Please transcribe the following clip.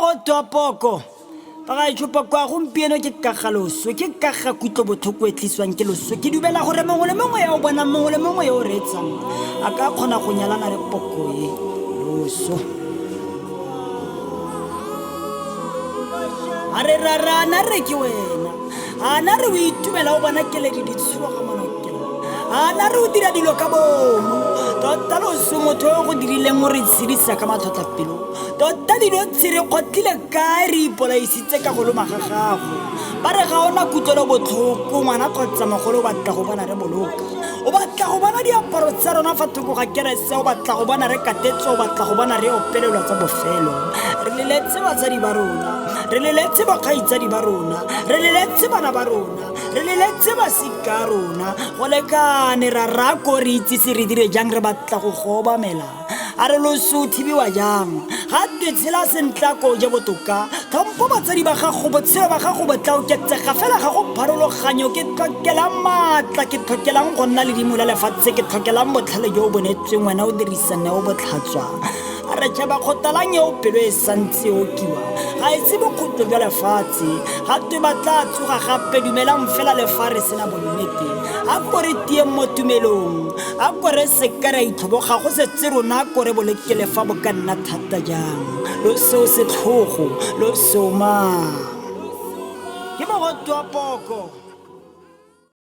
Mogote wa poko. Bagaetsho poko ya gompieno ke ka ga loso, ke ka ga kutlobotlhoko e tliswang ke loso. Ke dumela gore mongwe le mongwe ya o bonang, mongwe le mongwe yo o reetsang a ka kgona go nyalana le poko e, loso. A re rara, a na re ke wena, a na re o itumela o bona keledi di tshologa monokela, a na re o dira dilo ka bomo. Tota loso motho yo o go dirileng o re tshedisa ka matlhotlhapelo. Tota dinotshe re kgotlile kae re ipolaisitse ka go loma ga gago. Ba re ga ona kutlwelo botlhoko ngwana kgotsa mogolo o batla go bona re boloka. O batla go bona diaparo tsa rona fa thoko ga kerese, o batla go bona re katetse, o batla go bona re opelelwa tsa bofelo. Re leletse batsadi ba rona, re leletse bokgaitsadi ba rona, re leletse bana ba rona, re leletse masika a rona. Go lekane ra rra ko re itsise re dire jang re batla go go obamela. A re loso o thibiwa jang? Ga twe tshela sentle a ko je botoka. Tlhompho batsadi ba gago, botshelo ba gago bo tla oketsega fela ga go pharologanyo. Ke tlhokelang maatla, ke tlhokelang go nna ledimo la lefatshe, ke tlhokelang botlhale jo bo neetsweng wena o dirisa neo botlhatswa. A re tšhaba kgotalang eo pelo e santse e okiwa, ga e se bokhutlo jwa lefatshe. Ga twe ba tla tsoga gape, dumelang fela le fa re sena bonnete. A ko re tieng mo tumelong. A ko re seka ra itlhoboga go setse rona, a ko re bolokele fa bo ka nna thata jang. Lo seo setlhogo, lo seo mang. Ke mogote wa poko.